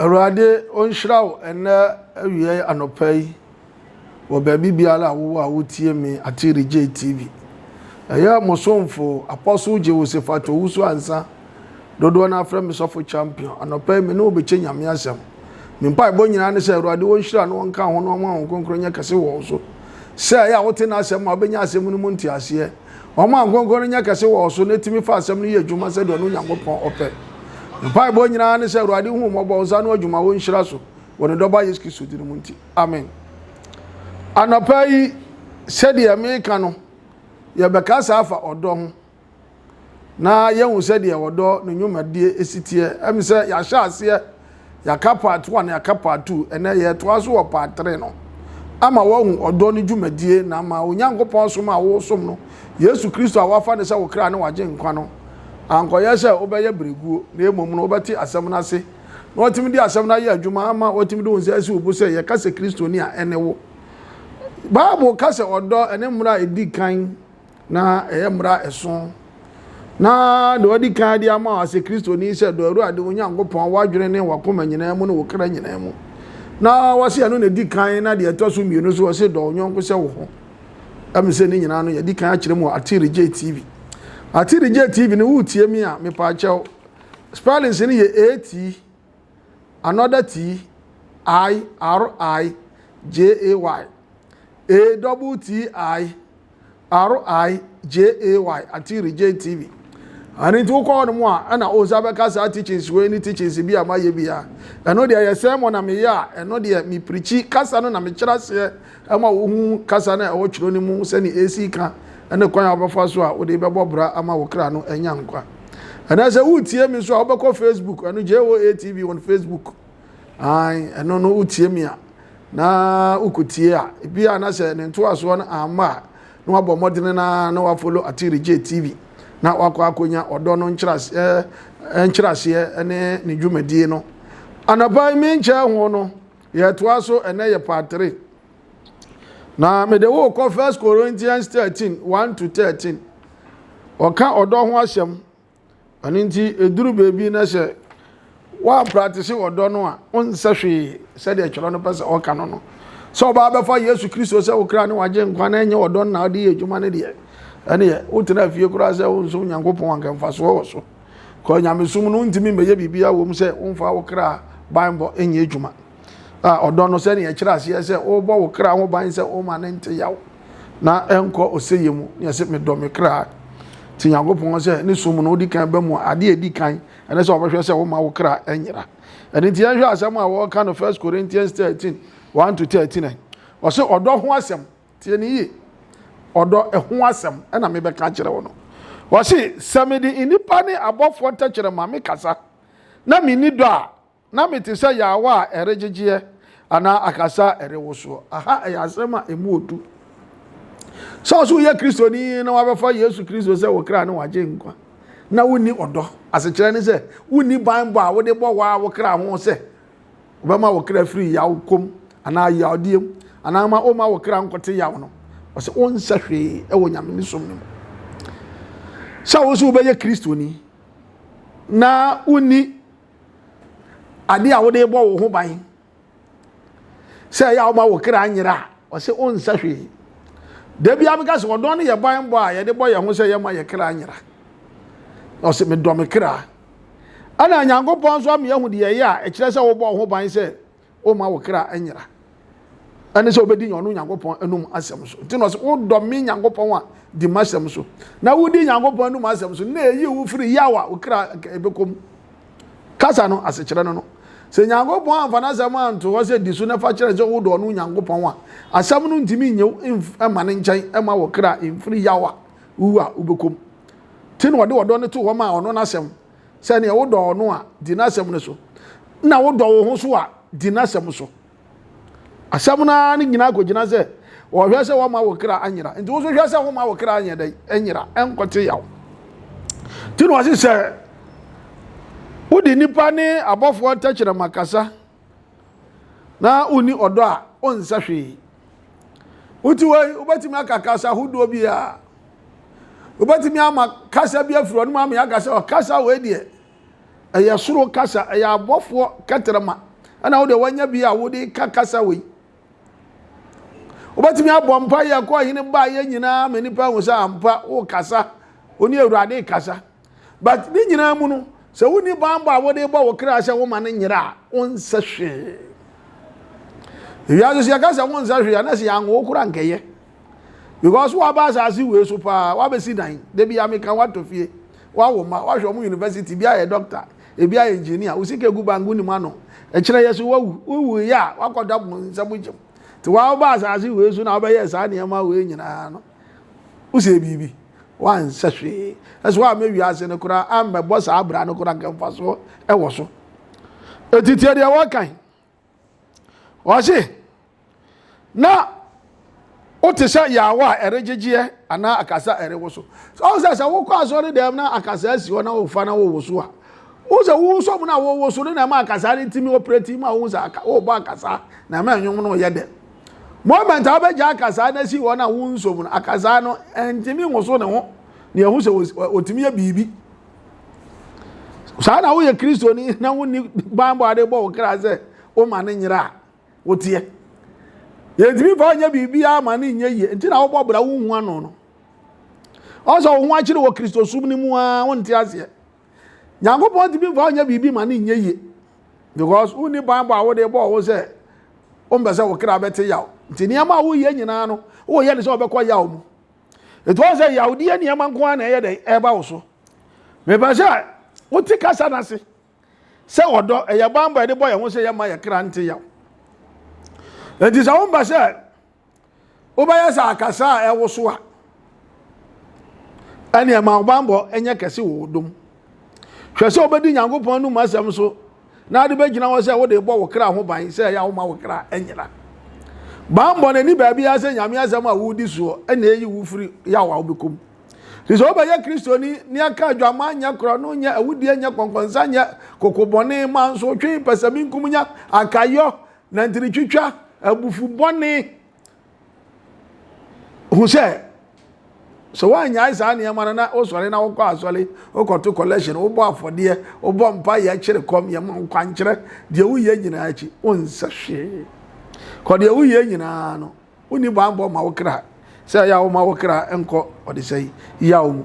Awurade ɔnhyira wo ɛnnɛ awia anɔpa yi wɔ baabi biara a wowɔ a wotie me Atiri J TV. Ɛyɛ mo somfo Apostle Jehosephat Owusu Ansa. Dodoɔ no afrɛ me sɔfo champion. Anɔpa yi me ne wo bɛkyɛ Nyame asɛm. Me mpaebɔ nyinaa ne sɛ Awurade ɔnhyira na ɔnka ho na ɔma Honhom Kronkron nyɛ kɛse wɔ wo so. Sɛ ɛyɛ a wote n'asɛm a wobɛnya asɛm no mu nteaseɛ. Ɔma Kronkron no nyɛ kɛse wɔ wo so na tumi fa asɛm no yɛ adwuma sɛdeɛ ɔno Onyankopɔn ɔpɛ. Mpaebɔ nyinaa ne sɛ Awurade hu wo mmɔbɔ, nsa ano adwuma wo nhyira so wɔ ne dɔba Yesu Kristo din mu nti. Amen. Anɔpa yi, sɛdeɛ meka no, yɛbɛkasa afa ɔdɔ ho na yɛhu sɛdeɛ ɔdɔ ne nnwumadie si teɛ. Ɛm sɛ yɛahyɛ aseɛ, yɛaka part one, yɛaka part two, ɛnɛ yɛtoa so wɔ part three no ama woahu ɔdɔ no dwumadie na ama Onyankopɔn som a wosom no, Yesu Kristo a wafa no sɛ wo kra ne wagye nkwa no, ankɔyɛ sɛ wobɛyɛ berɛguo, na mmom no wobɛte asɛm no ase na watumi de asɛm no ayɛ adwuma ama watumi de wo nsa asi wo bo sɛ yɛka sɛ Kristoni a ɛne wo. Bible ka sɛ ɔdɔ ɛne mmara a ɛdi kan na ɛyɛ mmara a ɛso. Na deɛ ɔdi kan de ama wo asɛ Kristoni sɛ dɔ Awurade wo Nyankopɔn w'adwene ne w'akoma nyinaa mu ne wo kra nyinaa mu. Na wɔse ɛno na ɛdi kan na deɛ ɛtɔ so mmienu so wɔse dɔ wo yɔnko sɛ wo ho. Ɛmi sɛ ne nyinaa no yɛdi kan akyerɛ mu wɔ Atiri J TV. Atiri J TV no wotie mi a mepaakyɛw spellings no yɛ A T another T I R I J A Y A double T I R-I-J-A-Y, Atiri Jay TV. Ɛno nti wokɔ hɔ nom a, ɛna wo nsa bɛka saa teachings wei ne teachings bi a mayɛ bi a. Ɛno deɛ ɛyɛ sermon na meyɛ a, ɛno deɛ mepirikyi kasa no na mekyerɛ aseɛ ɛma wohu kasa no a ɛwɔ twerɛ no mu sɛne ɛsi ka ɛne kwan a wobɛfa so a wode bɛbɔ bra ama wo kra no anya nkwa. Ɛnɛ sɛ wotie me nso a wobɛkɔ Facebook, ɛno JOA TV on Facebook. Ae, ɛno no wotie me a na wokotie a, ebi a na sɛ ne ntoasoɔ no amma a, na wabɔ mmɔdene no ara na wafolo Atiri J TV na wakɔ akɔnya ɔdɔ no nkyerɛaseɛ nkyerɛaseɛ ne ne dwumadie no. Anɔpa yi menkyɛɛ ho no, yɛtoa so ɛnɛ yɛ part 3. Na mede wo kɔ First Corinthians 13 1 to 13. Ɔka ɔdɔ ho asɛm. Ɛno nti, ɛduru baabi na sɛ woampratese ɔdɔ no a, wonsɛ hwee sɛdeɛ twerɛ no pɛ sɛ ɔka no no. Sɛ ɔbaa bɛfa Yesu Kristo sɛ wo kra ne wagye nkwa na ɛnyɛ ɔdɔ no na wode yɛ adwuma no deɛ, ɛneɛ wotena fie koraa sɛ wonsom Nyankopɔn anka mfasoɔ wɔ so. Kɔ nyamesom no wontumi mmɛyɛ biribiara wɔ mu sɛ womfa wo kra banbɔ nyɛ adwuma. A ɔdɔ no sɛdeɛ ɛkyerɛ aseɛ sɛ wobɔ wo kra ho ban sɛ woma no nte yaw. na ɛnkɔ ɔsɛeɛ mu ne ɛsɛ medɔ me kra nti Nyankopɔn sɛ ne som no wodi kan ba mu a adeɛ a ɛdi kan ɛne sɛ wɔbɛhwɛ sɛ woma wo kra ɛnyera. Ɛno nti yɛnhwɛ asɛm a wɔka no 1 Corinthians 13 1 to 13 ɛ. Ɔsɛ ɔdɔ ho asɛm tie ne yie ɔdɔ ɛho asɛm ɛna mebɛka akyerɛ wo no. Ɔse sɛ mede nnipa ne abɔfoɔ tɛkyerɛma mekasa na menni dɔ a Na mete sɛ yaawa a ɛregyegyeɛ anaa akasa a ɛrewosoɔ. Aha ɛyɛ asɛm a ɛmu ɔdu. Sɛ ɔso woyɛ Kristoni na wabɛfa Yesu Kristo sɛ wo kra ne wagye nkwa na wonni ɔdɔ, asekyerɛ ne sɛ wonni banbɔ a wode bɔ waa wo kra ho sɛ wobɛma wo kra firi yaw kom anaa yawdeɛ mu anaa ma woma wo kra nkɔte yaw no. Ɔsɛ wonsɛ hwee wɔ Nyame ne som no mu. Sɛ wo nso wobɛyɛ Kristoni na wonni ade a wode bɔ wo ho ban sɛ ɛyɛ a woma wo kra nyera a, ɔsɛ ɔnsɛ hwee. Da bia meka sɛ ɔdɔ no yɛ ban bɔ a yɛde bɔ yɛn ho sɛ yɛma yɛ kra nyera. Ɔsɛ medɔ me kra. Ɛna Nyankopɔn nso ama yɛahu deɛ ɛyɛ a ɛkyerɛ sɛ wobɔ wo ho ban sɛ womma wo kra nyera. Ɛne sɛ wobɛdi ɔno Nyankopɔn anum asɛm so. Nti na ɔsɛ wodɔ me Nyankopɔn a, di m'asɛm so. Na wodi Nyankopɔn anum asɛm so na ɛyi wo firi yaw a wo kra ɛbɛkɔ mu. Kasa no asekyerɛ no no. Sɛ Nyankopɔn amfa n'asɛm anto hɔ sɛ di so na fa kyerɛ sɛ wodɔ ɔno Nyankopɔn a, asɛm no ntumi nye wo mma ne nkyɛn mma wo kra mfiri yaw a wuwu a wobɛkɔ mu. Nti na ɔde ɔdɔ no too hɔ maa ɔno n'asɛm sɛ nea wodɔ ɔno a, di n'asɛm no so, na wodɔ wo ho so a, di n'asɛm so. Asɛm no ara ne nyinaa kɔgyina sɛ wɔhwɛ sɛ wɔma wo kra anyera. Nti wo nso hwɛ sɛ woma wo kra anyɛ dɛn anyera, ɛnkɔte yaw. Nti na ɔse sɛ wode nnipa ne abɔfoɔ tɛkyerɛma kasa na wonni ɔdɔ a, wonsɛ hwee. Wote wei, wobɛtumi aka kasa ahodoɔ biara. Wobɛtumi ama kasa bi afiri ɔno mu ama yɛaka sɛ ɔkasa wei deɛ ɛyɛ soro kasa, ɛyɛ abɔfoɔ kɛtrɛma. Ɛna wo deɛ wanya bi a wode ka kasa wei. Wobɛtumi abɔ mpa yɛ kɔ ɔhene ba yɛ nyinaa ma nipa ahu sɛ ampa wokasa, wo ne Awurade kasa. But ne nyinaa mu no, sɛ wonni banbɔ a wode bɔ wo kra sɛ woma no nyera a, wonsɛ hwee. Ewiase so yɛka sɛ wonsɛ hwee a, na sɛ yɛanwo wo kora nkɛyɛ. Because woaba asase wei so paa, woabɛsi dan, da bi a meka woatɔ fie, woawo mma, woahwɛ ɔmo university, bi ayɛ doctor, ebi ayɛ engineer, wo sika gu bank wonim ano, ɛkyerɛ yɛ so woawu, wowu yɛ a woakɔda bonsam gyam. Nti woaba asase wei so na wobɛyɛ saa nneɛma wei nyinaa no, wosɛ biribi, woansɛ hwee. Ɛso woammɛ wiase no koraa, ammɛbɔ saa bra no koraa nka mfasoɔ ɛwɔ so. Eti tie deɛ wɔkan. Ɔse, na wote sɛ yaawa a ɛregyegyeɛ anaa akasa a ɛrewoso. Ɔhu sɛ sɛ wokɔ asɔre dɛm na akasa asi hɔ na wofa na wowoso a, wohu sɛ wosɔ mu na wowoso no na ɛma akasa no tumi operate ma wohu sɛ wobɔ akasa na ɛma nnwom no yɛ dɛ. Moment a wobɛgya akasa no asi hɔ na wonsɔ mu no, akasa no ɛntumi nwoso ne ho na ɛhu sɛ ɔtumi yɛ biribi. Saa na woyɛ Kristoni na wonni banbɔ ade bɔ wo kra sɛ woma no nyera a, woteɛ. Yɛntumi fa nyɛ biribiara ma no nyɛ yie nti na wobɔ bra wonhu ano no. Ɔsɛ wo ho akyere wɔ Kristosom no mu a wonte aseɛ. Nyankopɔn ntumi mfa nyɛ biribi ma no nyɛ yie because wonni banbɔ a wode bɔ wo sɛ wompɛ sɛ wo kra bɛte yaw. Nti nneɛma a woyɛ nyinaa no woyɛ no sɛ wobɛkɔ yaw mu. Ɛti wɔn sɛ yawdeɛ nneɛma nko ara na ɛyɛ dɛn ɛreba wo so. Mepɛ sɛ wote kasa no ase sɛ ɔdɔ ɛyɛ banbɔ yɛde bɔ yɛn ho sɛ yɛma yɛ kra nte yaw. Enti sɛ wompɛ sɛ wobɛyɛ sɛ akasa a ɛwoso a, ɛne ɛma wo banbɔ nyɛ kɛse wɔ wo dom. Hwɛ sɛ wobɛdi Nyankopɔn anom asɛm so na ade bɛgyina hɔ sɛ wode bɔ wo kra ho ban sɛ ɛyɛ a woma wo kra nyera. Banbɔ no ani baabiara sɛ Nyame asɛm a wodi soɔ na ɛyi wo firi yaw a wobɛkɔ mu. Nti sɛ wobɛyɛ Kristoni ne aka adwaman nyɛ korɔno nyɛ awudie nyɛ kɔnkɔnsa nyɛ kokobɔne mansotwe pɛsɛmenkominya akayɔ nantiritwitwa abufu bɔne hu sɛ sɛ woannyae saa nneɛma no na wosɔre na wokɔ asɔre wokɔto collection wobɔ afɔdeɛ wobɔ mpa yɛ kyere kɔm yɛ ma nkwankyerɛ deɛ woyɛ nyinaa akyi wonsɛ hwee kɔ deɛ woyɛ nyinaa no wonni banbɔ ma wo kra sɛ ɛyɛ a woma wo kra nkɔ ɔdesɛe yaw mu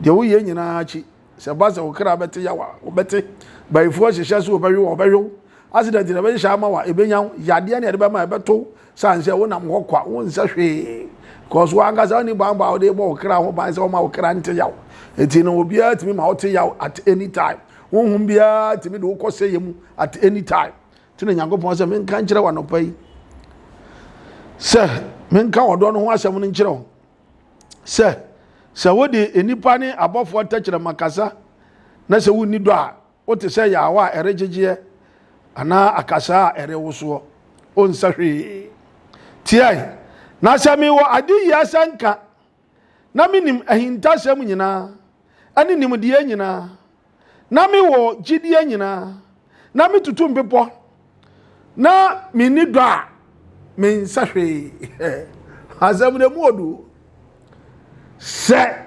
deɛ woyɛ nyinaa akyi Sɛ ɛba sɛ wo kra bɛte yaw a, wobɛte. Bayifoɔ hyehyɛ so wɔbɛwe wo a, wɔbɛwe wo. Accident na ɛbɛhyehyɛ ama wo a, ɛbɛnya wo. Yadeɛ na ɛde bɛma a, ɛbɛto wo. Sane sɛ wonam hɔ kwa, wonsɛ hwee. Because wo ankasa wonni banbɔ a wode bɔ wo kra ho ban sɛ woma wo kra nte yaw. Enti no, obiara tumi ma wote yaw at any time. Honhom biara tumi de wo kɔ sɛeɛ mu at any time. Nti na Nyankopɔn sɛ menka nkyerɛ wo anɔpa yi sɛ menka ɔdɔ no ho asɛm no nkyerɛ wo. sɛ, sɛ wode nnipa ne abɔfoɔ tɛkyerɛma kasa na sɛ wonni dɔ a, wote sɛ yaawa a ɛregyegyeɛ anaa akasaa a ɛrewosoɔ. Wonsɛ hwee. Tiae, na sɛ mewɔ adeyie asɛnka na menim ahintasɛm nyinaa ne nimdeɛ nyinaa, na mewɔ gyidie nyinaa, na metutu mbepɔ, na menni dɔ a, mensɛ hwee. Asɛm no mu odu. Sɛ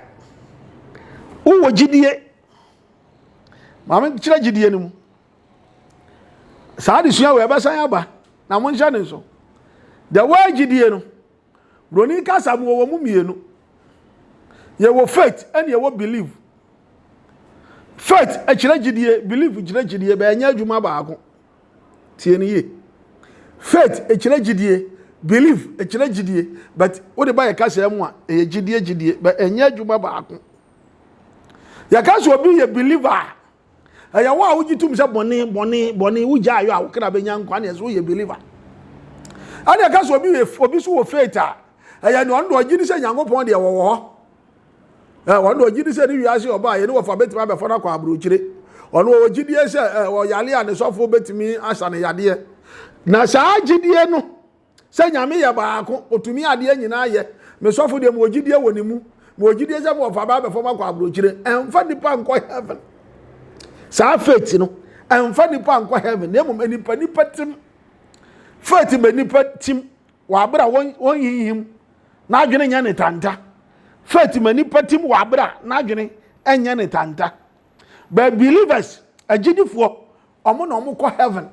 wowɔ gyidie, maame kyerɛ gyidie no mu. Saa adesua wɔ ɛbɛsan aba na monhyɛ ne nso. The word gyidie no, Broni kasa mu wɔwɔ mu mmienu. Yɛwɔ faith ɛna yɛwɔ belief. Faith ɛkyerɛ gyidie, belief kyerɛ gyidie, bɛyɛ nyɛ adwuma baako. Tie no yie. Faith ɛkyerɛ gyidie, belief ɛkyerɛ gyidie, but wode ba yɛ kasa mu a ɛyɛ gyidie gyidie, bɛ ɛnyɛ adwuma baako. Yɛka sɛ obi yɛ believer a, Ɛyɛ wo a wogye tom sɛ bɔne, bɔne, bɔne, wogya ayɔ a wo kra bɛnya nkwa ne ɛsɛ woyɛ believer. Ɛna ɛka sɛ obi yɛ obi so wɔ faith a, ɛyɛ nea ɔno deɛ ɔgye di sɛ Nyankopɔn deɛ wɔwɔ hɔ. Ɛ ɔno deɛ ɔgye di sɛ ne wiase ɔba a yɛne wɔfa bɛtumi abɛfa no akɔ aburokyire. Ɔno ɔwɔ gyidie sɛ ɛ ɔyale a ne sɔfo bɛtumi asa ne yadeɛ. Na saa gyidie no Sɛ Nyame yɛ baako, otumi adeɛ nyinaa yɛ. Me sɔfo deɛ mewɔ gyidie wɔ ne mu. Mewɔ gyidie sɛ mewɔ fa ba abɛfam akɔ aburokyire. Ɛmfa nipa nkɔ heaven. Saa faith no, ɛmfa nipa nkɔ heaven. Na mmom nipa nipa tim. Faith ma nipa tim wɔ abere a wɔn wɔn n'adwene nyɛ ne tanta. Faith ma nipa tim wɔ abere a n'adwene nyɛ ne tanta. But believers, agyidifoɔ, wɔn na wɔn kɔ heaven.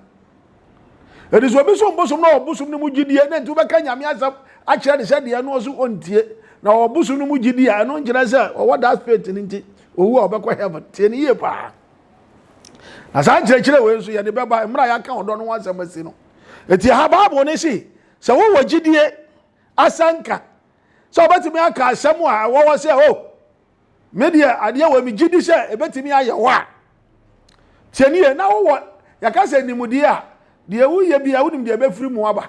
Ɛti sɛ obi som bosom na ɔwɔ bosom no mu gyidie na nti wobɛka Nyame asɛm akyerɛ ne sɛ deɛ ɛno ɔso ɔntie na ɔwɔ bosom no mu gyidie a, ɛno nkyerɛ sɛ ɔwɔ that faith no nti owu a ɔbɛkɔ heaven. Tie no yie paa. Na saa nkyerɛkyerɛ wei nso yɛde bɛba mmerɛ a yɛaka ɔdɔ no ho asɛm asi no. Ɛti ha Bible no se sɛ wowɔ gyidie asɛnka sɛ wobɛtumi aka asɛm a ɛwɔ hɔ sɛ o oh, me deɛ adeɛ wɔ me gye di sɛ ɛbɛtumi ayɛ hɔ a tie nie na wowɔ yɛka sɛ nimdeɛ a deɛ woyɛ bia wonim deɛ ɛbɛfiri mu aba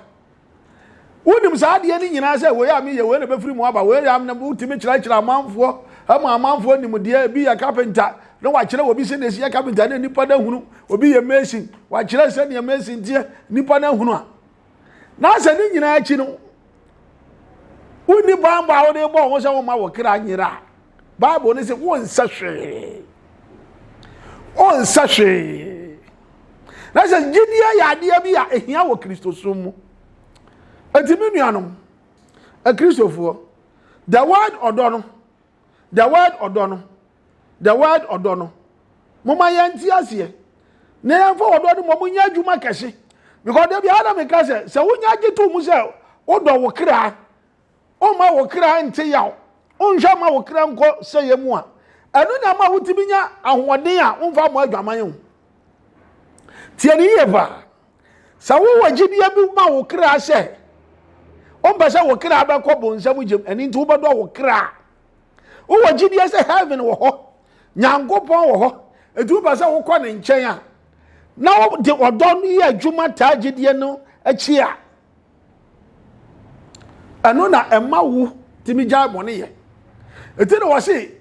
wonim saa adeɛ no nyinaa sɛ wei a meyɛ wei na ɛbɛfiri mu aba wei a wotumi kyerɛkyerɛ amanfoɔ ama amanfoɔ nimdeɛ ebi yɛ kapenta na wakyerɛ obi sɛdeɛ ɛsi yɛ kapenta na nipa no ahunu obi yɛ mason wakyerɛ sɛdeɛ mason teɛ nipa no ahunu a na sɛ ne nyinaa akyi no wonni banbɔ a wode bɔ ho sɛ woma wo kra nyera a bible no sɛ wonsɛ hwee wonsɛ hwee na sɛ gyidie yɛ adeɛ bi a ɛhia wɔ kristosom mu ɛti me nuanom akristofoɔ the word ɔdɔ no The word ɔdɔ no, the word ɔdɔ no, momma yɛnte aseɛ na yɛmfa ɔdɔ no mmom nyɛ adwuma kɛse. Because da biara na meka sɛ, sɛ wonya gye to mu sɛ wodɔ wo kra, womma wo kra nte yaw, wonhwɛ ma wo kra nkɔ sɛyɛ mu a, ɛno na ɛma wotumi nya ahoɔden a womfa mmɔ adwaman o. Tie ne yie paa. Sɛ wowɔ gyidie bi ma wo kra sɛ wompɛ sɛ wo kra bɛkɔ bonsam gyem, ɛno nti wobɛdɔ wo kra. Wowɔ gyidie sɛ heaven wɔ hɔ, Nyankopɔn wɔ hɔ, ɛnti wopɛ sɛ wokɔ ne nkyɛn a, na wode ɔdɔ no yɛ adwuma taa gyidie no akyi a, ɛno na ɛma wo tumi gyae bɔne yɛ. Ɛti na wɔse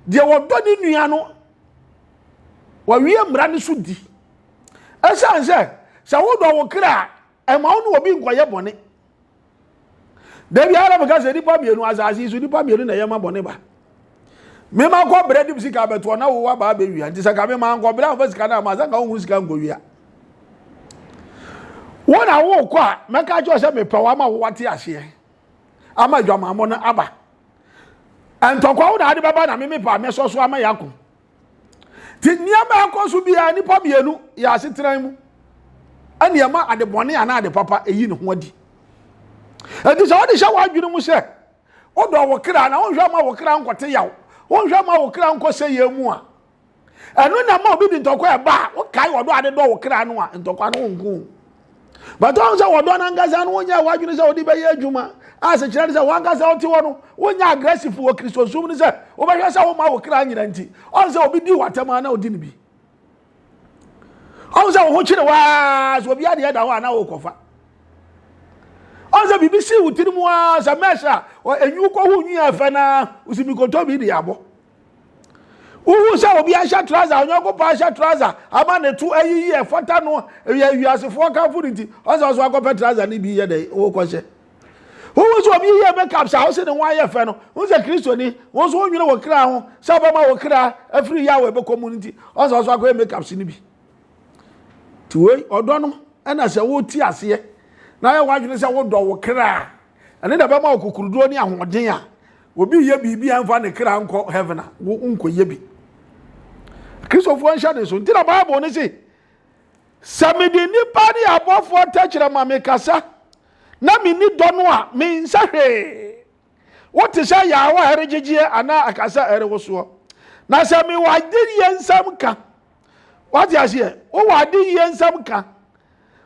deɛ wɔdɔ ne nua no wɔwie mmara no so di. Ɛsiane sɛ sɛ wodɔ wo kra a, ɛma wo ne obi nkɔyɛ bɔne. Da biara meka sɛ nnipa mmienu asase yi so nnipa mmienu na ɛyɛ ma bɔne ba. Mema kɔ brɛ de sika bɛtoɔ na wo aba abɛwia nti sɛ ka mema nkɔ brɛ amfa sika no ama sɛ nka wohu sika nkɔwia. Wo na wokɔ a mɛka kyerɛ sɛ mepɛ wo ama wo wate aseɛ ama adwamammɔ no aba. Ntɔkwa wo na ade bɛba na meme pɛ a mɛsɔ so ama yɛako. Nti nneɛma a ɛkɔ so biara nnipa mmienu yɛ asetena mu ɛne ɛma ade bɔne anaa ade papa ɛyi ne ho adi. Nti sɛ wode hyɛ w'adwene mu sɛ wodɔ wo kra na wonhwɛ ma wo kra nkɔte yaw, wonhwɛ ma wo kra nkɔ sɛyɛ mu a, ɛno na ma obi de ntɔkwa ɛba a wokae wɔdɔ ade dɔ wo kra no a ntɔkwa no wonko. But ɔn sɛ wɔdɔ no ankasa no wonyɛ w'adwene sɛ wode bɛyɛ adwuma a asekyerɛ ne sɛ w'ankasa wote hɔ no wonyɛ aggressive wɔ Kristosom no sɛ wobɛhwɛ sɛ woma wo kra nyera nti ɔn sɛ obi di w'atɛm a na odi no bi ɔn sɛ wo ho kyere waa sɛ obi adeɛ da hɔ a na wokɔfa ɔn sɛ biribi si wo tiri mu a sɛ mɛs a enyi kɔho nwi a ɛfɛ na wosi mikɔtɔ bi de abɔ Wohu sɛ obi ahyɛ trouser, ɔnyɔnko pa ahyɛ trouser ama ne to ayiyi ɛfata no, ɛyɛ wiasefoɔ kamfo no nti, ɔsɛ ɔso akɔpɛ trouser no bi yɛ dɛ wokɔhyɛ. Wohu sɛ obi yɛ makeup saa wose ne ho ayɛ fɛ no, wohu sɛ Kristoni, wo nso wonwene wo kra ho sɛ wobɛma wo kra afiri yaw a ɛbɛkɔ mu no nti, ɔsɛ ɔso akɔyɛ makeup no bi. Nti wei ɔdɔ no ɛna sɛ wote aseɛ na yɛ w'adwene sɛ wodɔ wo kra a, ɛno na ɛbɛma wo kokoroduro ne ahoɔden a Obi yɛ biribi a ɛmfa ne kra nkɔ heaven a, wo nkɔyɛ bi. Kristofoɔ nhyɛ ne so. Nti na Bible no se, sɛ mede nnipa ne abɔfoɔ tɛkyerɛma mekasa na menni dɔ no a, mensɛ hwee. Wote sɛ yaawa a ɛregyegyeɛ anaa akasa a ɛrewosoɔ. Na sɛ mewɔ adeyie nsɛm ka, wate aseɛ, wowɔ adeyie nsɛm ka,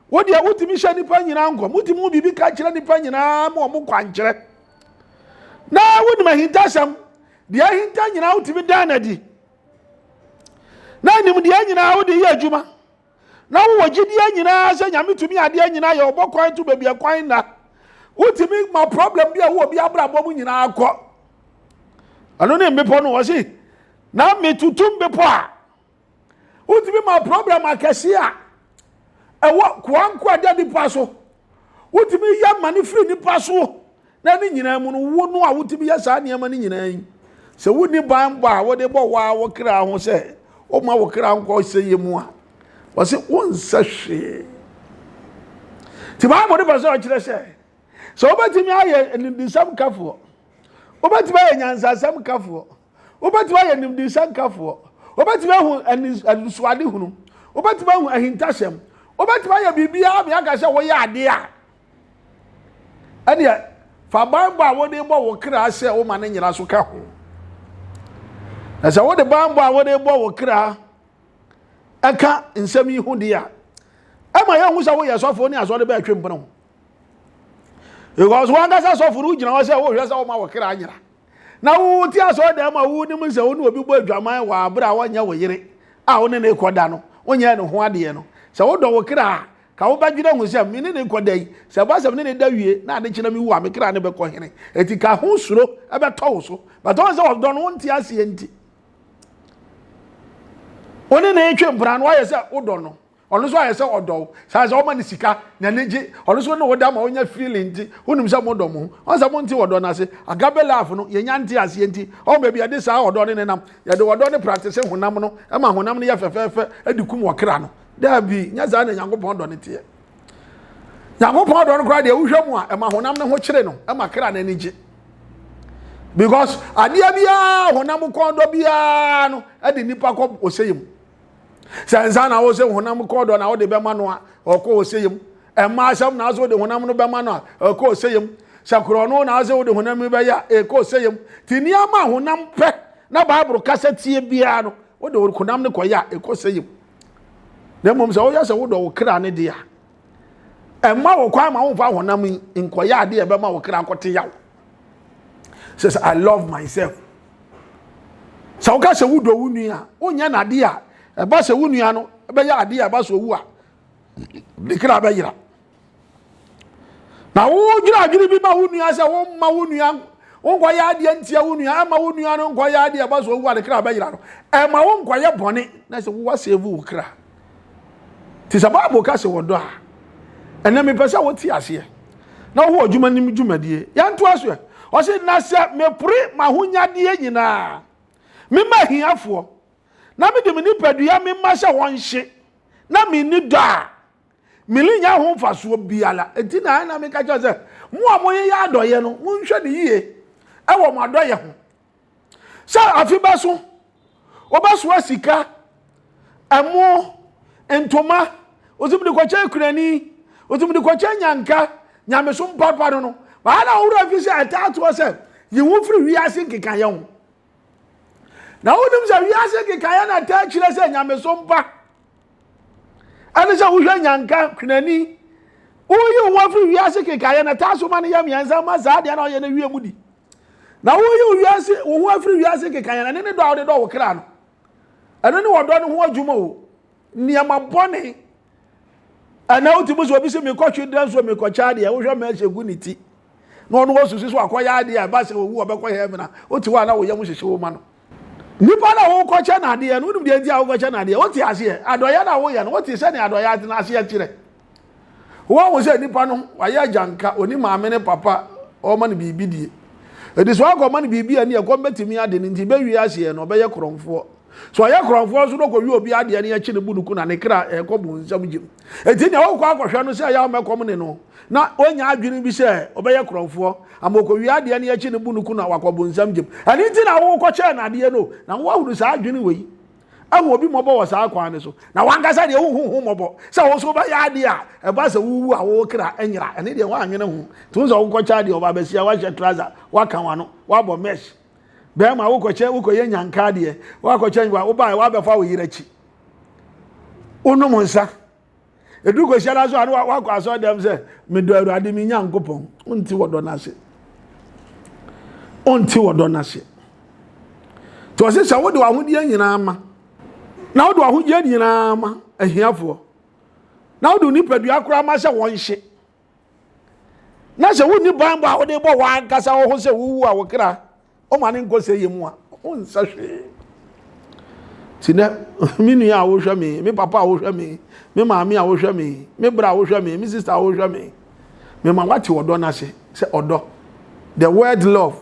Wo deɛ wotumi hyɛ nnipa nyinaa nkɔm, wotumi hu biribi ka kyerɛ nnipa nyinaa ma wɔn kwankyerɛ. Na wonim ahintasɛm, deɛ ahinta nyinaa wotumi dan no adi. Na nimdeɛ nyinaa wode yɛ adwuma. Na wowɔ gyidie nyinaa sɛ Nyame tumi adeɛ nyinaa yɛ ɔbɔ kwan to baabi ɛkwan nna. Wotumi ma problem bi a ɛwɔ obi abrabɔ mu nyinaa kɔ. Ɛno ne mmepɔ no wɔ se na metutu mmepɔ a Wotumi ma problem akɛse a ɛwɔ koanko a ɛda nipa so. Wotumi yɛ ma no firi nipa so. Na ne nyinaa mu no, wo no a wotumi yɛ saa nneɛma no nyinaa yi, sɛ wonni banbɔ a wode bɔ wo a wo kra ho sɛ woma wo kra nkɔ sɛyɛ mu a, wɔse wonsɛ hwee. Nti Bible no pɛ sɛ ɔkyerɛ sɛ, sɛ wobɛtumi ayɛ animdesɛm kafoɔ, wobɛtumi ayɛ nyansasɛm kafoɔ, Wobɛtumi ayɛ nimdesankafoɔ. Wobɛtumi ahu anisoadehunu. Wobɛtumi ahu ahintasɛm. Wobɛtumi ayɛ biribiara ma yɛaka sɛ woyɛ adeɛ a, ɛneɛ fa banbɔ a wode bɔ wo kra sɛ woma no nyera so ka ho. Na sɛ wode banbɔ a wode bɔ wo kra ɛka nsɛm yi ho deɛ a, ɛma yɛhu sɛ woyɛ sɔfo ne asɔre bɛɛtwe mpena ho. Because wankasa sɔfo no wogyina hɔ sɛ wohwɛ sɛ woma wo kra nyera. Na wote asɔredan mu a wonim sɛ wo ne obi bɔ adwaman wɔ abere a wɔnyɛ wo yere a wo ne ne kɔda no, wonyɛ ne ho adeɛ no. Sɛ wodɔ wo kra a, ka wobɛdwene ho sɛ, me ne ne kɔda yi, sɛ ɛba sɛ me ne ne da wie na ade kye na mewu a, me kra no bɛkɔ hene? Enti ka ho suro bɛtɔ wo so. But ɔn sɛ ɔdɔ no wonte aseɛ nti. Wo ne ne retwe mpena no, woayɛ sɛ wodɔ no. Ɔno nso ayɛ sɛ ɔdɔ wo. Saa sɛ ɔma no sika, n'ani gye. Ɔno nso ne wo da ma wonya feeling nti, wonim sɛ modɔ mo ho. Ɔn sɛ monte ɔdɔ no ase. Agape love no, yɛnya nte aseɛ nti, ɔn baabi yɛde saa ɔdɔ no nenam. Yɛde ɔdɔ no practice honam no, ɛma honam no yɛ fɛfɛɛfɛ de kum ɔkra no. Daabi, nyɛ saa na Nyankopɔn dɔ no teɛ. Nyankopɔn dɔ no koraa deɛ wohwɛ mu a, ɛma honam no ho kyere no, ɛma kra no ani gye. Because adeɛ biara, honam kɔn dɔ biara no, ɛde nipa kɔ ɔsɛeɛ mu. Sɛ nsa na wose honam kɔ dɔ na wode bɛma no a, ɔkɔ ɔsɛeɛ mu. Ɛmma asɛm na wose wode honam no bɛma no a, ɛkɔ ɔsɛeɛ mu. Sɛ korɔno na wose wode honam yi bɛyɛ a, ɛkɔ ɔsɛeɛ mu. Nti nneɛma a honam pɛ na Bible kasa tie biara no, wode honam no kɔyɛ a, ɛkɔ ɔsɛeɛ mu. Na mmom sɛ woyɛ sɛ wodɔ wo kra no deɛ a, ɛmma wo kwan ma womfa honam yi nkɔyɛ adeɛ a ɛbɛma wo kra akɔte yaw. Sɛ sɛ I love myself. Sɛ woka sɛ wodɔ wo nua a, wonyɛ no adeɛ a ɛba sɛ wo nua no bɛyɛ adeɛ a ɛba sɛ owu a ne kra bɛyera. Na wodwene adwene bi ma wo nua sɛ womma wo nua wonkɔyɛ adeɛ ntia wo nua ɛma wo nua no nkɔyɛ adeɛ ɛba sɛ owu a ne kra bɛyera no ɛma wo nkɔyɛ bɔne na sɛ wowa save wo kra. Te sɛ Bible ka sɛ wɔdɔ a, ɛnɛ mepɛ sɛ wote aseɛ na woho adwuma nim dwumadie. Yɛntoa so ɛ. Ɔse, na sɛ mepere m'ahonyadeɛ nyinaa mema ahiafoɔ, na mede me nipadua mema sɛ wɔnhye, na menni dɔ a, merenya ho mfasoɔ biara. Enti na ɛna meka kyerɛ sɛ, mo a moyeyɛ adɔeɛ no, monhwɛ no yie ɛwɔ mo adɔeɛ ho. Sɛ afe bɛso, wobɛsoa sika, ɛmo, ntoma, wotumi de kɔkyɛ kunani, wotumi de kɔkyɛ nyanka, nyamesom papa no no. Baa na wowura fi sɛ ɛtaa toɔ sɛ yi wo firi wiase nkekaeɛ ho. Na wonim sɛ wiase nkekaeɛ na ɛtaa kyerɛ sɛ nyamesom pa ɛne sɛ wohwɛ nyanka kunani woyi wo afiri wiase kekaeɛ na ɛtaa so ma no yɛ mmiɛnsa ma saa deɛ na ɔyɛ no wie mu di. Na woyi wo wiase wo ho afiri wiase nkekaeɛ no, ɛno ne dɔ a wode dɔ wo kra no. Ɛno ne wɔdɔ no ho adwuma o. Nneɛma bɔne. Ɛnna wotumi sɛ obi sɛ mekɔ children's home mekɔkyɛ adeɛ, wohwɛ mɛhyɛ gu ne ti. Na ɔno wɔsusu so akɔyɛ adeɛ a ɛba sɛ owu ɔbɛkɔ heaven a, wote hɔ a na wo yam hyehye wo ma no. Nipa no a wokɔkyɛ no adeɛ no, wonim deɛ nti a wokɔkyɛ no adeɛ. Wote aseɛ, adɔeɛ no a woyɛ no, wote sɛnea adɔeɛ atena aseɛ kyerɛ. Woahu sɛ nipa no wayɛ agyanka, ɔni maame ne papa, ɔma no biribi die. Ɛti sɛ wakɔma no biribi a ni ɛkɔm bɛtumi ade no nti bɛwie aseɛ no ɔbɛyɛ korɔmfoɔ. Sɛ ɔyɛ korɔmfoɔ nso na ɔkɔwie obi adeɛ no yɛkye no bu no ku na ne kra ɛkɔ bonsam gyem. Ɛti nea wokɔ akɔhwɛ no sɛ ɛyɛ a ɔmɛkɔm ne no na ɔnya adwene bi sɛ ɔbɛyɛ korɔmfoɔ ama ɔkɔwie adeɛ no yɛkye no bu no ku na wakɔ bonsam gyem. Ɛno nti na wokɔkyɛɛ no adeɛ no na woahunu saa adwene wei. Ahu obi mmɔbɔ wɔ saa kwan no so, na w'ankasa deɛ wonhu ho mmɔbɔ sɛ wo nso wobɛyɛ adeɛ a ɛba sɛ wowu a wo kra nyera. Ɛne deɛ woanwene ho. Nti wo sɛ wokɔkyɛ adeɛ ɔba bɛsia woahyɛ trouser, woaka w'ano, woabɔ mesh. Bɛrima wokɔkyɛ wokɔyɛ nyanka adeɛ, woakɔkyɛ wobaeɛ woabɛfa wo yerɛ akyi. Wonom nsa. Ɛduru Kwasiada so a na wakɔ asɔre dɛm sɛ medɔ Awurade me Nyankopɔn. Wonte wɔdɔ no ase. Wonte wɔdɔ no ase. Nti ɔse sɛ wode w'ahodeɛ nyinaa ma na wode w'ahodeɛ nyinaa ma ahiafoɔ na wode nipadua koraa ma sɛ wɔnhye na sɛ wonni banbɔ a wode bɔ w'ankasa wo ho sɛ wowu a wo kra Ɔma ne nkɔ sɛ yɛ mu a, ɔnsɛ hwee. Ti nɛ, me nua a wohwɛ me, me papa a wohwɛ me, me maame a wohwɛ me, me bra a wohwɛ me, me sister a wohwɛ me, mema wate ɔdɔ no ase sɛ ɔdɔ. The word love,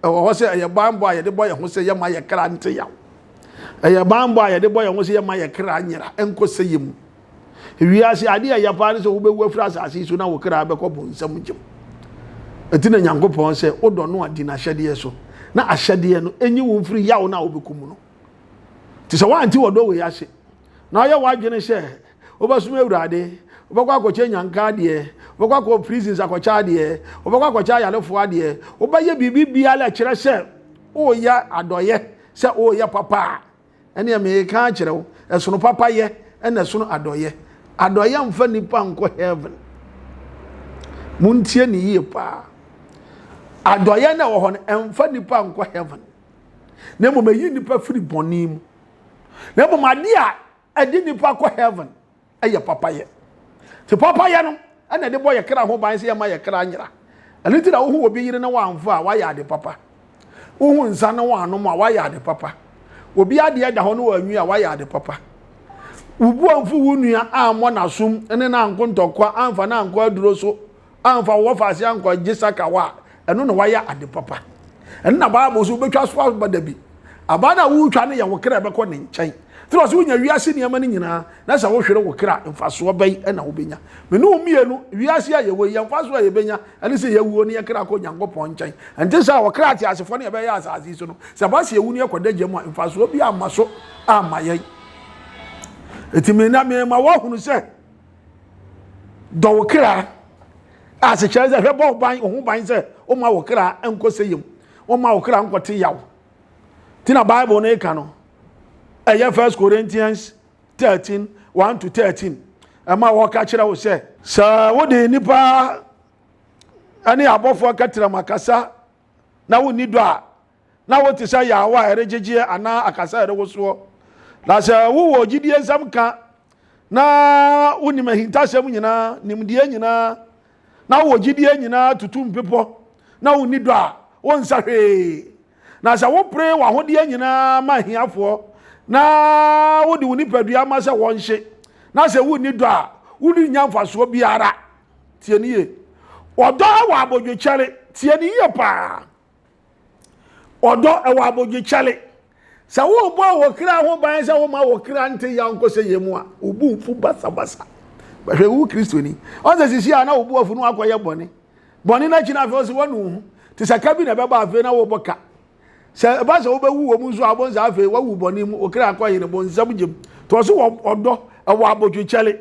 ɛwɔ hɔ sɛ ɛyɛ banbɔ a yɛde bɔ yɛn ho sɛ yɛma yɛ kra nte yaw. Ɛyɛ banbɔ a yɛde bɔ yɛn ho sɛ yɛma yɛ kra nyera nkɔ sɛ yɛ mu. Wiase ade a ɛyɛ paa ne sɛ wobɛwu afiri asase yi so na wo kra bɛkɔ bonsam gyem. Ɛti na Nyankopɔn sɛ wodɔ no a di n'ahyɛdeɛ so na ahyɛdeɛ no ɛnyi wo mfiri yaw no a wobɛkɔ mu no. Nti sɛ woante wɔdɔ wei ase na ɔyɛ w'adwene sɛ Wobɛsom Awurade, wobɛkɔ akɔkyɛ nyanka adeɛ, wobɛkɔ akɔ prisons akɔkyɛ adeɛ, wobɛkɔ akɔkyɛ ayarefoɔ adeɛ, wobɛyɛ biribi biara ɛkyerɛ sɛ woyɛ adɔyɛ, sɛ woyɛ papa a, ɛneɛ meka akyerɛ wo, ɛsono papayɛ ɛna ɛsono adɔyɛ. Adɔyɛ mfa nipa nkɔ heaven. Montie ne yie paa. Adɔyɛ na ɛwɔ hɔ no, ɛmfa nipa nkɔ heaven. Na mmom ɛyi nipa firi bɔne mu. Na mmom adeɛ a ɛde nipa kɔ heaven ɛyɛ papayɛ. Te papayɛ no ɛna ɛde bɔ yɛ kra ho ban sɛ yɛma yɛ kra nyera. Ɛno ti na wohu obi yere na wamfa a wayɛ ade papa. Wohu nsa na wanom a wayɛ ade papa. Obi adeɛ da hɔ no wanwi a wayɛ ade papa. Wobu amfu wo nua ammɔ n'asom ne n'anko ntɔkwa amfa n'ankɔ aduro so amfa wo wɔfaase ankɔgye sakawa a, ɛno na wayɛ ade papa. Ɛno na Bible so wobɛtwa so aba da bi. Aba no a woretwa no yɛ wo kra ɛbɛkɔ ne nkyɛn. Nti na ɔsɛ wonya wiase nneɛma no nyinaa na sɛ wohwere wo kra mfasoɔ bɛn na wobɛnya. Me ne wo mmienu, wiase a yɛwɔ yi, yɛn mfasoɔ a yɛbɛnya ɛne sɛ yɛwuo ne yɛkra kɔ Onyankopɔn nkyɛn. Ɛnte saa ɔkra ateasefoɔ ne yɛbɛyɛ asase yi so no, sɛ ɛba sɛ yɛwu ne yɛkɔda gya mu a, mfasoɔ bi amma so amma yɛn. Enti me na mema woahunu sɛ Dɔ wo kra. Asekyerɛ sɛ hwɛ bɔ ban wo ho ban sɛ woma wo kra nkɔ sɛ yam, woma wo kra nkɔte yaw. Ti na Bible no ka no. Ɛyɛ First Corinthians 13 1 to 13. Ɛma wɔka kyerɛ wo sɛ sɛ wode nnipa ne abɔfoɔ kɛtrɛma kasa na wonni dɔ a, na wote sɛ yaawa a ɛregyegyeɛ anaa akasa a ɛrewosoɔ. Na sɛ wowɔ gyidie nsɛm ka na wonim ahintasɛm nyinaa, nimdeɛ nyinaa, na wowɔ gyidie nyinaa tutu mpepɔ na wonni dɔ a, wonsa hwee. Na sɛ wopere w'ahodeɛ nyinaa ma ahiafoɔ na wode wo nipadua ma sɛ wɔnhye, na sɛ wonni dɔ a, worennya mfasoɔ biara. Tie ne yie. Ɔdɔ wɔ abodwokyɛre. Tie ne yie paa. Ɔdɔ ɛwɔ abodwokyɛre. Sɛ worebɔ wo kra ho ban sɛ woma wo kra nte yaw nkɔ sɛ yɛ mu a, wo bo mfu basabasa. Bɛhwɛ wo Kristoni. Ɔsɛ sisi a na wo bo afu no akɔyɛ bɔne. Bɔne no akyi no afei ɔsɛ wanu wo ho. Te sɛ ka bi na ɛbɛba afei na wobɔ ka. Sɛ ɛba sɛ wobɛwu wɔ mu nso a wobɛhu sɛ afei wawu bɔne mu, wo kra akɔ yere bonsam gyem. Nti ɔse ɔdɔ ɛwɔ abodwokyɛre.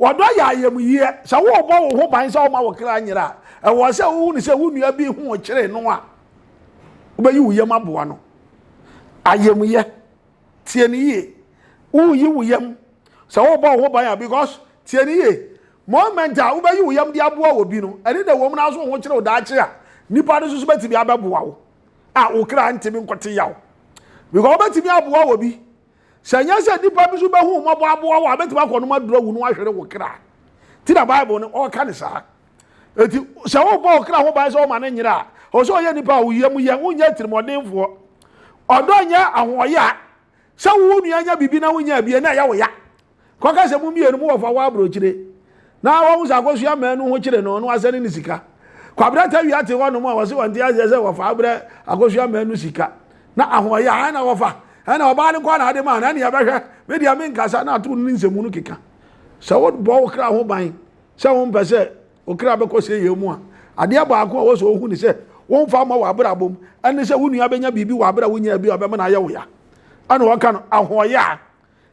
Ɔdɔ yɛ ayamyie. Sɛ worebɔ wo ho ban sɛ woma wo kra nyera a, ɛwɔ sɛ wohunu sɛ wo nua bi ho kyere no a, wobɛyi wo yam aboa no. Ayamyɛ. Tie no yie. Woyi wo yam. Sɛ worebɔ wo ho ban a, because tie no yie. Moment a wobɛyi wo yam de aboa obi no, ɛne na ɛwɔ mu na so wo ho kyere wo daakye a, nipa no nso so bɛtumi abɛboa wo a wo kra ntumi nkɔte yaw. Because wobɛtumi aboa obi. Sɛ ɛnyɛ sɛ nnipa bi nso bɛhu wo mmɔbɔ aboa wo a, bɛtumi akɔ nom aduru awu no ahwere wo kra. Ti na Bible no ɔreka ne saa. Eti sɛ wobɔ wo kra ho ban sɛ woma no nyera a, ɔwɔ sɛ ɔyɛ nipa a wo yam yɛ, wonyɛ tirimɔdenfoɔ. Ɔdɔ nyɛ ahoɔya. Sɛ wo nua nya biribi na wonya bi na ɛyɛ wo ya. Kɔka sɛ mo mmienu mo wɔfa wɔ aburokyire na wɔn sɛ akosua mmaanu ho kyere no no asɛne ne sika. Kwabena Tawia te hɔ nom a wɔse wɔnte aseɛ sɛ wɔfa abrɛ akosua mmaanu sika na ahoɔyɛ a ɛna wɔfa ɛna ɔbaa no nkɔ na ade maa na ɛne ɛbɛhwɛ me deɛ menkasa na ato ne nsɛmu no keka. Sɛ wobɔ wo kra ho ban sɛ wompɛ sɛ wo kra bɛkɔ sɛ yɛ mu a, adeɛ baako a wɔ sɛ wohu ne sɛ womfa mmɔ wɔ abrabɔ mu ɛne sɛ wo nua bɛnya biribi wɔ abrɛ a wonya bi a ɔbɛma no ayɛ wo ya. Ɛna wɔka no ahoɔyɛ a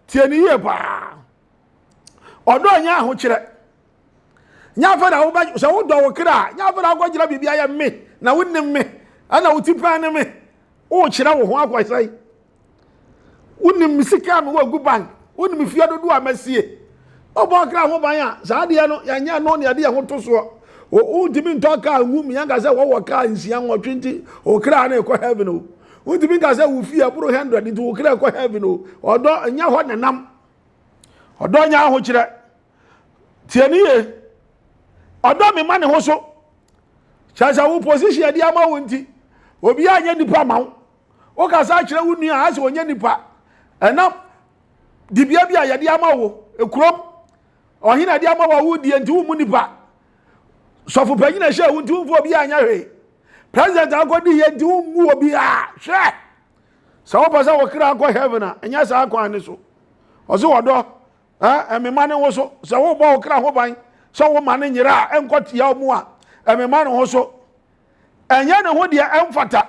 Tie no yie paa. Ɔdɔ nyɛ ahokyerɛ. Nyɛ afei na wobɛ sɛ wodɔ wo kra a, nyɛ afei na wokɔgyina biribi ayɛ me na wonim me ɛna wo ti pɛn ne me. Wokyerɛ wo ho akɔsɛe. Wonim me sika a mewɔ agu bank. Wonim fie dodoɔ a masie. Wobɔ kra ho ban a, saa adeɛ no yɛnyɛ no na yɛde yɛn ho to soɔ. Wontumi ntɔ kaa ngu mu yɛnka sɛ wɔwɔ kaa nsia nwɔtwe nti wo kra no rekɔ heaven o. Wontumi nka sɛ wo fie ɛboro 100 nti wo kra kɔ heaven o. Ɔdɔ nyɛ hɔ nenam. Ɔdɔ nyɛ ahokyerɛ. Tie ne yie. Ɔdɔ mema ne ho so. Kyerɛ sɛ wo position ɛde ama wo nti obiara nyɛ nipa ma wo. Wokasa kyerɛ wo nua a asɛ ɔnyɛ nipa. Ɛnam dibea bi a yɛde ama wo ekurom ɔhene a yɛde ama wo a wodie nti wo mu nipa. Sɔfo panyin a ɛhyɛ wo nti womfa obiara nyɛ hwee. President akɔdi yɛ nti wommu obiara. Hwɛ! Sɛ wopɛ sɛ wo kra kɔ heaven a, ɛnyɛ saa kwan ne so. Ɔse wɔdɔ ɛmema ne ho so. Sɛ wobɔ wo kra ho ban sɛ woma ne nyera a ɛnkɔ tia mu a, ɛmema ne ho so. Ɛnyɛ ne ho deɛ ɛmfata.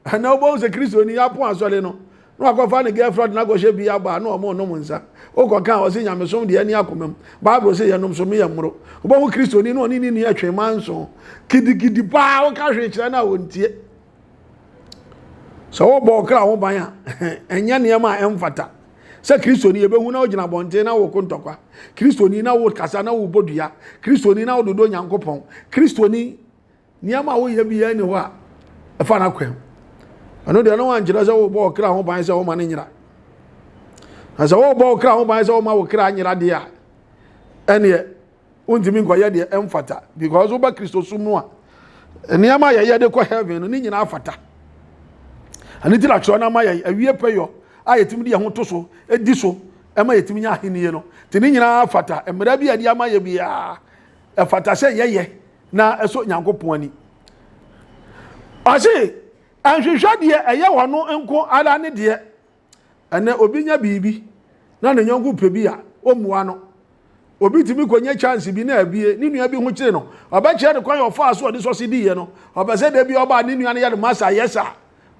Ɛnna wobɛhu sɛ Kristoni apo asɔre no. Na wakɔfa ne girlfriend no akɔhyɛ bi aba na wɔn renom nsa. Wokɔka a ɔse nyamesom deɛ ɛne akoma mu. Bible se yɛnom so meyɛ mmoro. Wobɛhu Kristoni na ɔne ne nua twe manso gidigidi paa woka hwee kyerɛ no a ɔntie. Sɛ wobɔ wo kra ho ban a ɛnyɛ nneɛma a ɛmfata. Sɛ Kristoni yɛbɛhu na wogyina abɔnten na woko ntɔkwa. Kristoni na wokasa na wobɔ dua. Kristoni na wododɔ Nyankopɔn. Kristoni Nneɛma a woyɛ biara nni hɔ a ɛfa n'akwan mu. Ɛno deɛ, ɛno ankyerɛ sɛ wobɔ ɔkra ho ban sɛ woma no nyera. Na sɛ wobɔ ɔkra ho ban sɛ woma wo kra nyera deɛ a, ɛneɛ wontumi nkɔyɛ deɛ ɛmfata because woba Kristosom mu a, nneɛma a yɛyɛ de kɔ heaven no ne nyinaa fata. Ɛno nti na twerɛ no ama yɛn awie pɛyɔ a yɛtumi de yɛn ho to so di so ɛma yɛtumi nya ahennie no. Nti ne nyinaa fata. Mmara bi a yɛde ama yɛ biara ɛfata sɛ yɛyɛ na ɛsɔ Nyankopɔn ani. Ɔse, ɛnhwehwɛ deɛ ɛyɛ ɔno nko ara ne deɛ. Ɛnɛ obi nya biribi na ne yɔnko pɛ bi a, ɔmmua no. Obi tumi kɔnya chance bi na abie, ne nua bi ho kyere no, ɔbɛkyerɛ no kwan a ɔfaa so ɔde sɔse diiɛ no. Ɔpɛ sɛ da bi ɔba a ne nua no yɛ no masa yɛ saa.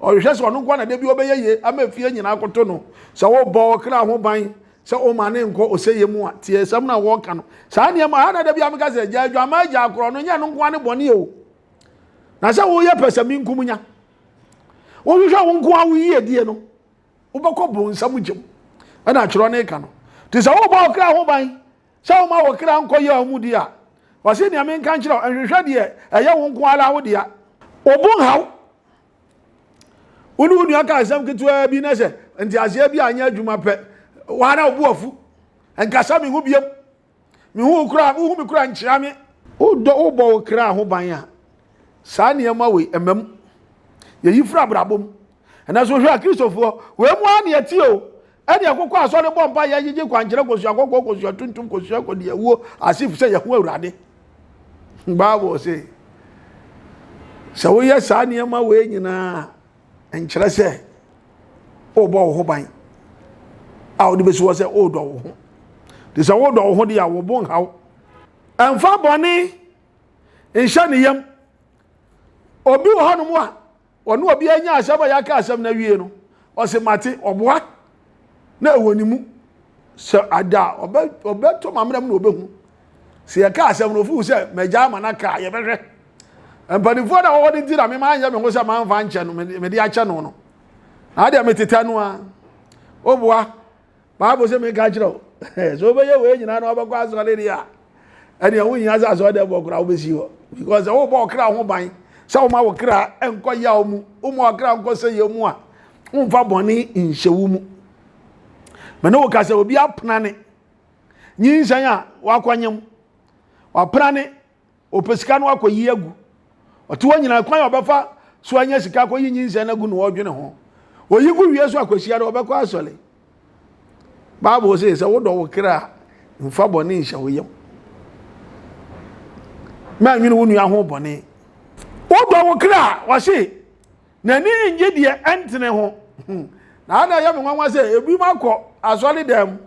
Ɔhwehwɛ sɛ ɔno nko na da bi ɔbɛyɛ yie ama efie nyinaa akoto no. Sɛ wobɔ wo kra ho ban sɛ woma ne nkɔ ɔsɛeɛ mu a, tie asɛm no a wɔreka no. Saa nneɛma ha na da bi a meka sɛ gya adwaman gya akorɔ no nyɛ no nko ne bɔne o. Na sɛ woyɛ pɛsɛmenkominya, wohwehwɛ wo nko a wo yiedie no, wobɛkɔ bonsam gyam. Ɛna atwerɛ no reka no. Nti sɛ wobɔ wo kra ho ban sɛ woma wo kra nkɔ yaw mu di a, ɔse nea menka nkyerɛ wo, nhwehwɛ deɛ ɛyɛ wo nko ara wo dea. Wo bo nhaw. Wo ne wo nua ka asɛm ketewaa bi na sɛ nteaseɛ bi anyɛ adwuma pɛ, waa na wo bo afu. Nkasa me ho biam. Mehu wo koraa, wohu me koraa nkyea me. Wodɔ wobɔ wo kra ho ban a, saa nneɛma wei ɛma mu. Yɛyi firi abrabɔ mu. Ɛnɛ so hwɛ Akristofoɔ, wei mu ara na yɛte o. Ɛne ɛkokɔ asɔre bɔ mpa yɛ gyegye kwankyerɛ kosua kɔkɔɔ kosua tuntum kosua kɔdi awuo as if sɛ yɛho Awurade. Bible se sɛ woyɛ saa nneɛma wei nyinaa nkyerɛ sɛ wobɔ wo ho ban a wode bɛsi hɔ sɛ wodɔ wo ho. Te sɛ wodɔ wo ho deɛ a wo bo nhaw. Ɛmfa bɔne nhyɛ ne yam. Obi wɔ hɔnom a Ɔne obi anya asɛm a yɛaka asɛm no awie no, ɔse mate, ɔboa na ɛwɔ ne mu. Sɛ ada a, ɔbɛtɔ mamena mu na ɔbɛhu. Sɛ yɛka asɛm no, ofiw sɛ magya ama no aka a, yɛbɛhwɛ. Mpanimfoɔ na wɔwɔ no nti na mema anyɛ me ho sɛ mamfa nkyɛ no, mede akyɛ no no. Na adeɛ metetɛ no a, woboa. Bible sɛ meka kyerɛ wo sɛ wobɛyɛ wei nyinaa na wobɛkɔ asɔre deɛ a ɛneɛ wohia sɛ asɔre dɛ bɔ koraa wobɛsi hɔ because sɛ wobɔ ɔkra ho ban sɛ woma wo kra nkɔ yaw mu woma ɔkra nkɔ sɛyɛ mu a womfa bɔne nhyɛ wo mu mene wo ka sɛ obi apena ne nyinsɛn a wakɔnyem wapena ne Ɔpɛ sika no akɔyi agu. Ɔte hɔ nyinaa kwan a ɔbɛfa so anya sika akɔyi nyinsɛn no agu na ɔredwene ho. Oyi gu wie so akɔhyia no ɔbɛkɔ asɔre. Bible sɛ sɛ wodɔ wo kra a mfa bɔne nhyɛ wo yam. Mɛnwene wo nua ho bɔne. Wodɔ wo kra a wɔse n'ani nnye deɛ ɛntene ho. Na ana ɛyɛ me nwanwa sɛ ebinom akɔ asɔre dan mu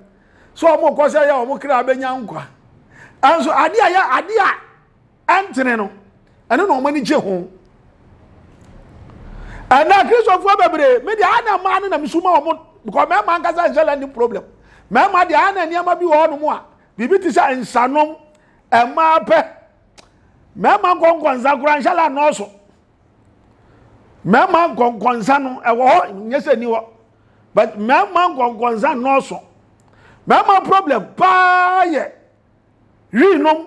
sɛ wɔn kɔ sɛ yɛ wɔn kra bɛnya nkwa ɛnso adeɛ a yɛ adeɛ a ɛntene no ɛno na wɔn ani gye ho ɛnna kristofoɔ bebree me deɛ ana mmaa no na mesu ma wɔn because mmarima ankasa nhyɛ la ni problem mmarima deɛ ana nneɛma bi wɔ hɔnom a biribi te sɛ nsanom mmaa pɛ mmarima nkɔnkɔ nsa koraa nhyɛ la nɔɔso mmarima nkɔnkɔnsa no ɛwɔ hɔ nyɛ sɛ ni hɔ but mmarima nkɔnkɔnsa nnɔɔso mmarima problem paa yɛ wii nom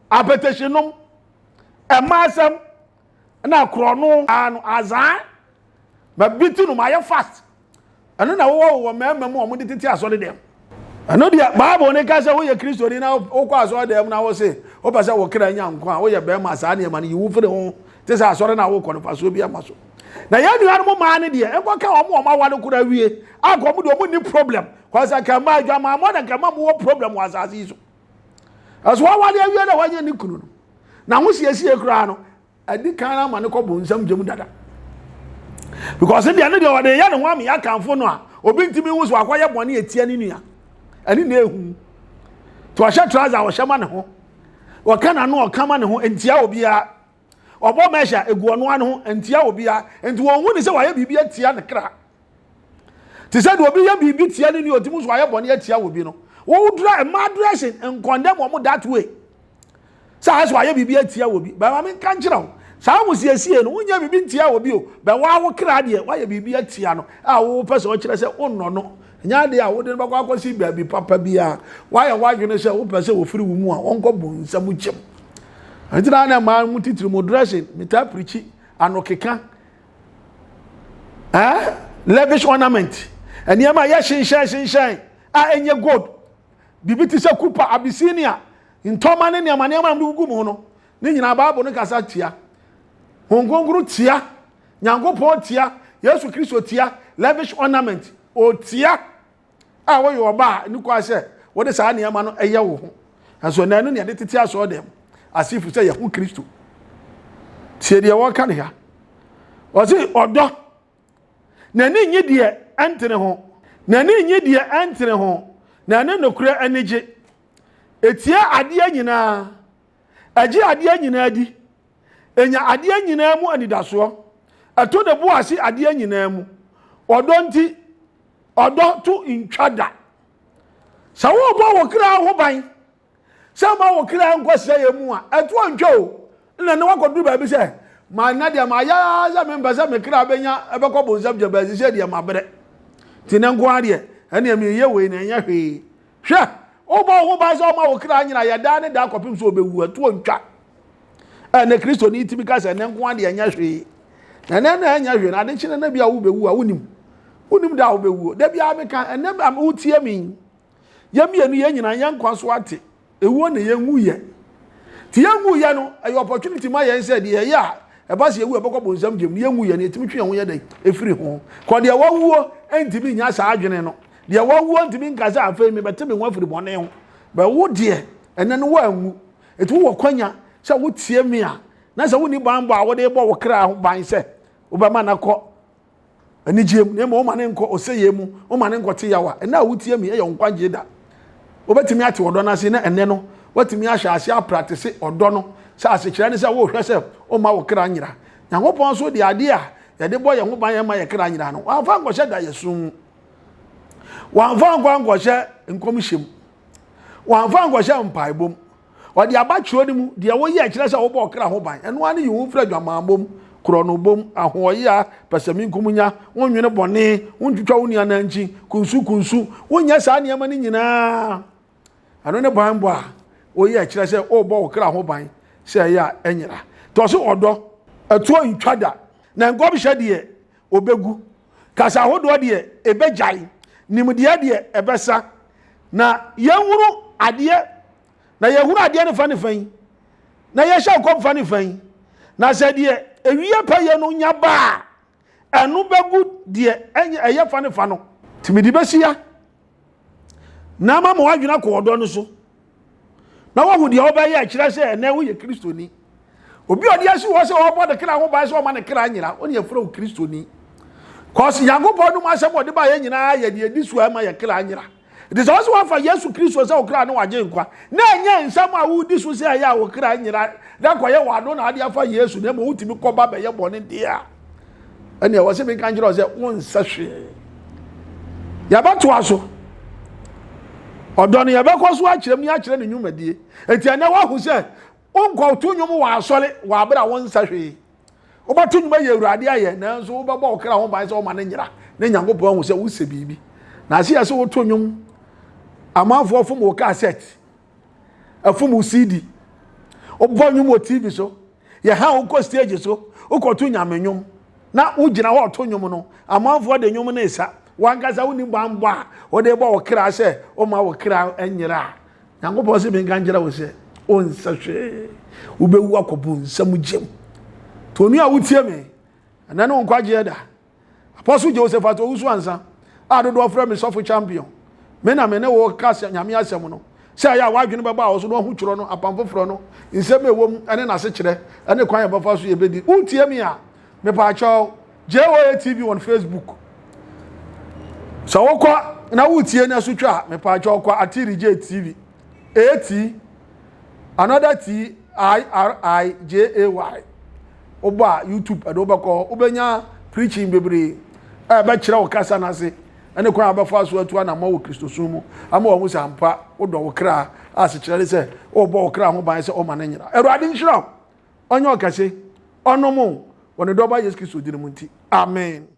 apɛtɛhye nom ɛma asɛm na korɔno ano azaa ma bi ti no ma ayɛ fast Ɛno na wowɔ wɔ mmarima mu a wɔde tete asɔre dɛm. Ɛno deɛ Bible ne ka sɛ woyɛ Kristoni na wokɔ asɔre dɛm na wose wopɛ sɛ wo kra nya nkwa a woyɛ barima saa nneɛma no yi wo firi ho te sɛ asɔre no a wokɔ no fasoɔ bi ama so. Na yɛn nuanom mmaa no deɛ nkɔka wɔn wɔn aware koraa wie a nka wɔn deɛ wɔn nni problem kɔsɛ nka mmaa adwamammɔ na nka mma wɔ problem wɔ asase yi so. Ɛso aware awie na wanya ne kunu no na ho siesie koraa no adi kan ama no kɔ bonsam gyam dada because deɛ ne deɛ ɔde yɛ ne ho ama yɛakamfo no a obi ntumi hu so akɔyɛ bɔne etia ne nua ɛne na ehu to ɔhyɛ trouser ɔhyɛ ma ne ho ɔka n'ano ɔka ma ne ho ntia obiara ɔbɔ mɛhyɛ egu ɔno ano ho ntia obiara nti wɔn hu ne sɛ wayɛ biribi atia ne kra. Te sɛ deɛ obi yɛ biribi tia ne nua ɔtumi nso ayɛ bɔne atia wɔ bi no. Wo dra mmaa dressing nkɔndɛm wɔn that way. Sɛ ayɛ sɛ wayɛ biribi atia wɔ bi. Bɛma me nka nkyerɛ wo. Saa ahosiesie no wonyɛ biribi ntia wɔ bi o. Bɛ waa wo kra deɛ wayɛ biribi atia no a wopɛ sɛ ɔkyerɛ sɛ wonnɔ no. Ɛnyɛ adeɛ a wode no bɛkɔ akɔsi baabi papa biara. Wayɛ w'adwene sɛ wopɛ sɛ wɔfiri wo mu a wɔnkɔ bonsam kyɛm. Ɛnti na na mmaa mu titiri mu dressing metaa pirikyi ano keka eh lavish ornament nneɛma a yɛ hyenhyɛn hyenhyɛn a ɛnyɛ gold biribi te sɛ kupa abyssinia ntɔma ne nneɛma nneɛma a wɔde gugu mu no ne nyinaa Bible no kasa tia. Honhom Kronkron tia, Nyankopɔn tia, Yesu Kristo tia, lavish ornament otia a woyɛ ɔba a ne kwan sɛ wode saa nneɛma no ɛyɛ wo ho. Nanso ɛnɛ ɛno ne yɛde tete asɔre dɛm asifo sɛ yɛho Kristo. Tie deɛ wɔka ne ha. Ɔse ɔdɔ n'ani nye deɛ ɛntene ho, n'ani nye deɛ ɛntene ho, na ɛne nokorɛ ani gye. Etie adeɛ nyinaa, ɛgye adeɛ nyinaa di, enya adeɛ nyinaa mu anidasoɔ, ɛto ne bo ase adeɛ nyinaa mu. Ɔdɔ nti, ɔdɔ to ntwa da. Sɛ worebɔ wo kra ho ban sɛ ma wo kra nkɔ sɛeɛ mu a, ɛtoɔ ntwa o. Nna ne wakɔduru baabi sɛ, ma nna deɛ mayɛ ara sɛ mempɛ sɛ me kra bɛnya ɛbɛkɔ bonsam gya baabi sɛ deɛ mabrɛ. Nti ne nko ara deɛ, ɛnneɛ meyɛ wei na ɛnyɛ hwee. Hwɛ, wobɔ wo ho ban sɛ ɔma wo kra nyera yɛ daa ne daa kɔpem sɛ ɔbɛwu, ɛtoɔ ntwa. Ɛnɛ Kristoni tumi ka sɛ ɛnɛ nko ara deɛ ɛnyɛ hwee. Na ɛnɛ na ɛnyɛ hwee na ade kye no na bi a wobɛwu a wonim. Wonim da a wobɛwuo. Da biara meka ɛnɛ a wotie me yɛn mmienu yɛn nyinaa yɛn nkwa so ate. Ewuo na yɛn wuyɛ. Ti yɛn wuyɛ no ɛyɛ opportunity ma yɛn sɛ deɛ ɛyɛ a ɛba sɛ yɛwu ɛbɛkɔ bonsam gyem no yɛn wuyɛ no yɛtumi twe yɛn ho yɛ dɛn efiri ho. Kɔ deɛ wawuo ntumi nya saa adwene no. Deɛ wawuo ntumi nka sɛ afei mebɛte me ho afiri bɔne ho. Bɛ wo deɛ ɛnɛ no woanwu. Eti wowɔ kwanya sɛ wotie me a na sɛ wonni banbɔ a wode bɔ wo kra ho ban sɛ wobɛma no akɔ anigyeɛ mu na mmom woma no nkɔ ɔsɛeɛ mu, woma no nkɔte yaw a, ɛnɛ a wotie me ɛyɛ wo nkwagyeɛ da. Wobɛtumi ate ɔdɔ no ase na ɛnɛ no woatumi ahyɛ ase apratese ɔdɔ no sɛ asekyerɛ ne sɛ wohwɛ sɛ womma wo kra nyera. Nyankopɔn nso de adeɛ a yɛde bɔ yɛn ho ban ɛmma yɛ kra nyera no, wamfa ankɔhyɛ daeɛso mu. Wamfa ankɔ ankɔhyɛ nkɔmhyɛ mu. Wamfa ankɔhyɛ mpaebɔ mu. Ɔde aba twerɛ no mu, deɛ woyɛ kyerɛ sɛ wobɔ ɔkra ho ban. Ɛno ara ne yi wo ho firi adwamammɔ mu, korɔnobɔ mu, ahoɔyea, pɛsɛmenkominya, wonnwene bɔne, wontwitwa wo nua nankyi, kunsukunsu, wonyɛ saa nneɛma no nyinaa. Ɛno ne banbɔ a woyɛ kyerɛ sɛ wobɔ wo kra ho ban sɛ ɛyɛ a ɛnyera. Tɔ so ɔdɔ, ɛtoɔ ntwa da, na nkɔmhyɛ deɛ ɔbɛgu, kasa ahodoɔ deɛ ɛbɛgyae, nimdeɛ deɛ ɛbɛsa, na yɛnhunu adeɛ na yɛhunu adeɛ no fa ne fa yi, na yɛhyɛ nkɔm fa ne fa yi, na sɛ deɛ ɛwie pɛyɛ no nya ba a, ɛno bɛgu deɛ ɛyɛ fa ne fa no. Nti mede bɛsia na ama ma w'adwene akɔ ɔdɔ no so, na woahu deɛ wobɛyɛ ɛkyerɛ sɛ ɛnɛ woyɛ Kristoni. Obi a ɔde asi hɔ sɛ ɔbɔ ne kra ho ban sɛ ɔma ne kra nyera, ɔne yɛfrɛ wo Kristoni. Kɔs Nyankopɔn nom asɛm ɔde ba yɛ nyinaa yɛ deɛ ɛdi so a ɛma yɛ kra nyera. Nti sɛ ɔsɛ wafa Yesu Kristo sɛ wo kra ne wagye nkwa, na ɛnyɛ nsɛm a wodi so sɛ ɛyɛ a wo kra nyera na kɔyɛ w'ano na ade afa Yesu na mmom wotumi kɔba bɛyɛ bɔne deɛ a, ɛnneɛ wɔ sɛ menka nkyerɛ wo sɛ wonsɛ hwee. Yɛbɛtoa so. Ɔdɔ no yɛbɛkɔ so akyerɛ mu ne akyerɛ ne nnwumadie. Nti ɛnɛ woahu sɛ wonkɔto nnwom wɔ asɔre wɔ abere a wonsɛ hwee. Wobɛto nnwom ayi Awurade ayɛ, nanso wobɛbɔ wo kra ho ban sɛ woma no nyera, na Nyankopɔn ahu sɛ wosɛ biribi. Na ase yɛ sɛ woto nnwom, amanfoɔ fom wo cassette, ɛfom wo CD, wobɔ nnwom wɔ TV so, yɛha wokɔ stage so, wokɔto nyame nnwom, na wogyina hɔ ɔto nnwom no, amanfoɔ de nnwom no resa, wankasa wonni banbɔ a wode bɔ wo kra sɛ woma wo kra nyera a, Nyankopɔn se menka nkyerɛ wo sɛ, wonsɛ hwee, wobɛwu akɔ bonsam gyam. Nti onua a wotie me, ɛnɛ ne wo nkwagyeɛ da. Apostle Josephat Owusu Ansa, a dodoɔ frɛ me sɔfo champion, me na me ne wo ka Nyame asɛm no, sɛ ɛyɛ a w'adwene bɛba a ɔso na wahu twerɛ no, apam foforɔ no, nsɛm a ɛwɔ mu, ɛne n'asekyerɛ, ɛne kwan a yɛbɛfa so yɛbɛdi. Wotie me a, mepaakyɛw, JOA TV on Facebook. Sɛ wokɔ na wotie na so twa a, mepaakyɛw kɔ Atiri J TV. A T another T I R I J A Y. Wobɔ a YouTube ɛde wobɛkɔ hɔ. Wobɛnya preaching bebree a ɛbɛkyerɛ wo kasa no ase. ne kwan a wobɛfa so atu anammɔn wɔ Kristosom mu ama wɔahu sɛ ampa wodɔ wo kra a asekyerɛ ne sɛ wobɔ wo kra ho ban sɛ ɔma no nyera. Awurade nhyira wo, ɔnyɛ ɔkɛse, ɔnom wo wɔ ne dɔba Yesu Kristo din mu nti. Amen.